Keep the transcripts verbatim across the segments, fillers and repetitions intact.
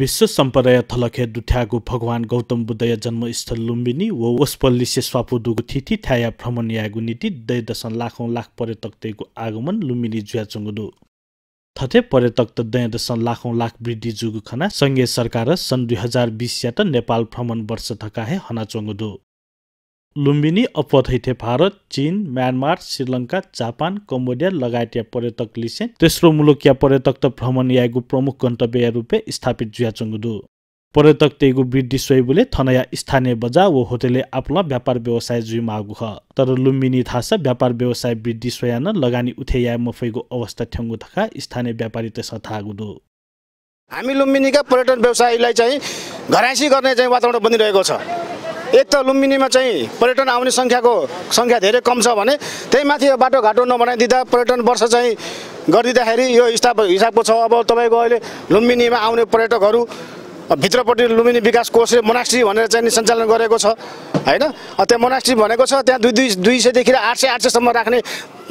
विश्व सम्पदाया थलखय् दुथ्याःगु भगवान गौतम बुद्धया जन्मस्थल लुम्बिनी व वसपोललिसे स्वापू दुगु थीथी थाय्‌या भ्रमण यायेगु निंतिं दँय्‌दसं लाखौं लाख पर्यटकतय्‌गु आगमन लुम्बिनी जुयाच्वंगु दु। थथे पर्यटकत दँय्‌दसं लाखौं लाख वृद्धि जूगु खनाः संघीय सरकारं सन् दुई हजार बिसयात नेपाल भ्रमण वर्ष धकाः हे हनाच्वंगु दु। लुम्बिनी अप्वः थैथें भारत, चीन, म्यानमार, श्रीलंका, जापान, कम्बोडिया लगायतया पर्यटकलिसें तेस्रो मुलुकया पर्यटकत भ्रमण यायेगु प्रमुख गन्तव्यया रूपय् स्थापित जुयाच्वंगु दु। पर्यटकतय्‌गु वृद्धि स्वइबलय् थनया स्थानीय बजार व होटलय् आपालं व्यापार व्यवसाय जुइमाःगु खः। तर लुम्बिनी धाःसा व्यापार व्यवसाय वृद्धि स्वयाः नं लगानी उठे याये मफइगु अवस्था थ्यंगु धकाः स्थानीय व्यापारीतय्‌सं धाःगु दु। हामी लुम्बिनीका पर्यटन व्यवसायीलाई चाहिँ घरायसी गर्ने चाहिँ वातावरण बनिरहेको छ। एक त लुम्बिनीमा चाहिँ पर्यटन आउने सङ्ख्याको, सङ्ख्या धेरै कम छ भने त्यही माथि यो बाटोघाटो नबनाइदिँदा पर्यटन वर्ष चाहिँ गरिदिँदाखेरि यो हिसाब, हिसाबको छ। अब तपाईँको अहिले लुम्बिनीमा आउने पर्यटकहरू भित्रपट्टि लुम्बिनी विकास कोषले मोनास्ट्री भनेर चाहिँ नि सञ्चालन गरेको छ, होइन? अ, त्यहाँ मोनास्ट्री भनेको छ, त्यहाँ दुई, दुई, दुई सयदेखि आठ सय, आठ सयसम्म राख्ने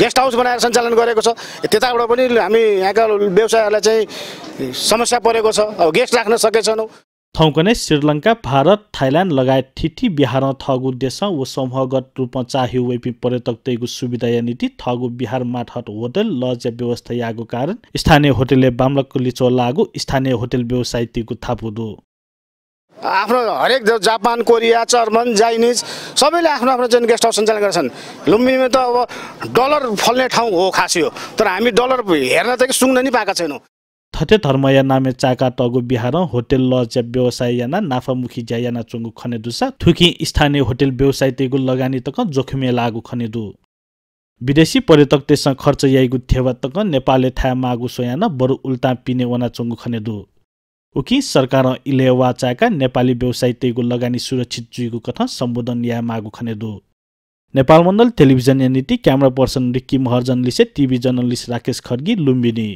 गेस्ट हाउस बनाएर सञ्चालन गरेको छ। त्यताबाट पनि हामी यहाँका व्यवसायीहरूलाई चाहिँ समस्या परेको छ, अब गेस्ट राख्न सकेछैनौँ। थौंकन्हय् श्रीलंका, भारत, थाइल्याण्ड लगायत थीथी बिहारं थःगु देशं व समूहगत रूपं चाःहिउ वइपिं पर्यटकतय्‌गु सुविधाया निंतिं थःगु बिहार मार्फत होटल, लजया व्यवस्था याःगु कारण स्थानीय होटलय् बांमलाक लिच्वः लाःगु स्थानीय होटल व्यवसायीतय्‌गु धापू दु। आफ्नो हरेक ज-, जापान, कोरिया, जर्मन, चाइनिज सबैले आफ्नो आफ्नो चाहिँ गेस्ट हाउस सञ्चालन गर्छन्। लुम्बिनीमा त अब डलर फल्ने ठाउँ हो खास यो, तर हामी डलर हेर्न त कि सुँघ्न नि पाएका छैनौँ। थथे धर्मया नामय् चाय्‌कातःगु बिहारं होटल लजया व्यवसाय यानाः नाफामुखी ज्या यानाच्वंगु खने दुसा थुकिं स्थानीय होटल व्यवसायीतय्‌गु लगानी तकं जोखिमय् लाःगु खने दु। विदेशी पर्यटकतय्‌सं खर्च याइगु थेवा तकं नेपालय् थायेमाःगु स्वयाः नं बरु उल्टां पिने वनाच्वंगु खने दु। उकिं सरकारं इलय् वाः चाय्‌काः नेपाली व्यवसायीतय्‌गु लगानी सुरक्षित जुइगु कथं सम्बोधन यायेमाःगु खने दु। नेपाल मण्डल टेलिभिजनया निंतिं camera person रिक्की महर्जनलिसे टिभी जर्नलिस्ट राकेश खड्गी, लुम्बिनी।